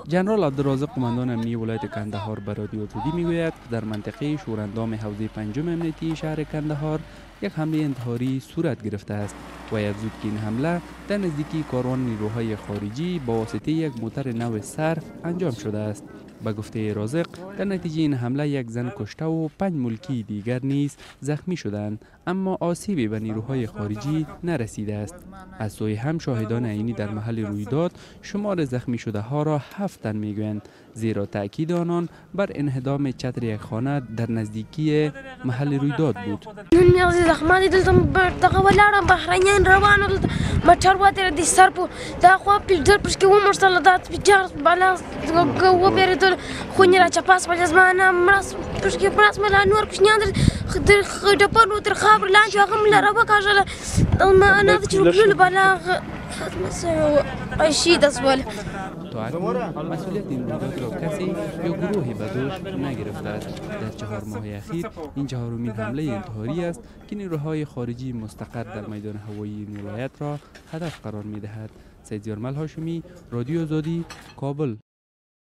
جنرال عبدالرازق، قماندان امنی ولایت کندهار، به رادیو آزادی میگوید در منطقه شوراندام حوزه پنجم امنیتی شهر کندهار یک حمله انتحاری صورت گرفته است و افزود که این حمله در نزدیکی کاروان نیروهای خارجی با واسطه یک موتر نو صرف انجام شده است. به گفته رازق، در نتیجه این حمله یک زن کشته و 5 ملکی دیگر نیز زخمی شدند، اما آسیبی به نیروهای خارجی نرسیده است. از سوی هم شاهدان عینی در محل رویداد شمار زخمی شده ها را 7 تن میگویند، زیرا تاکید آنان بر انهدام چتر یک خانه در نزدیکی محل رویداد بود. تا اکنون مسئولیت این رویداد را کسی یا گروهی به دوش نگرفته است. در 4 ماه اخیر این 4مین حمله انتحاری است که نیروهای خارجی مستقر در میدان هوایی این ولایت را هدف قرار می‌دهد. سید زیارمل هاشمی، رادیو آزادی، کابل.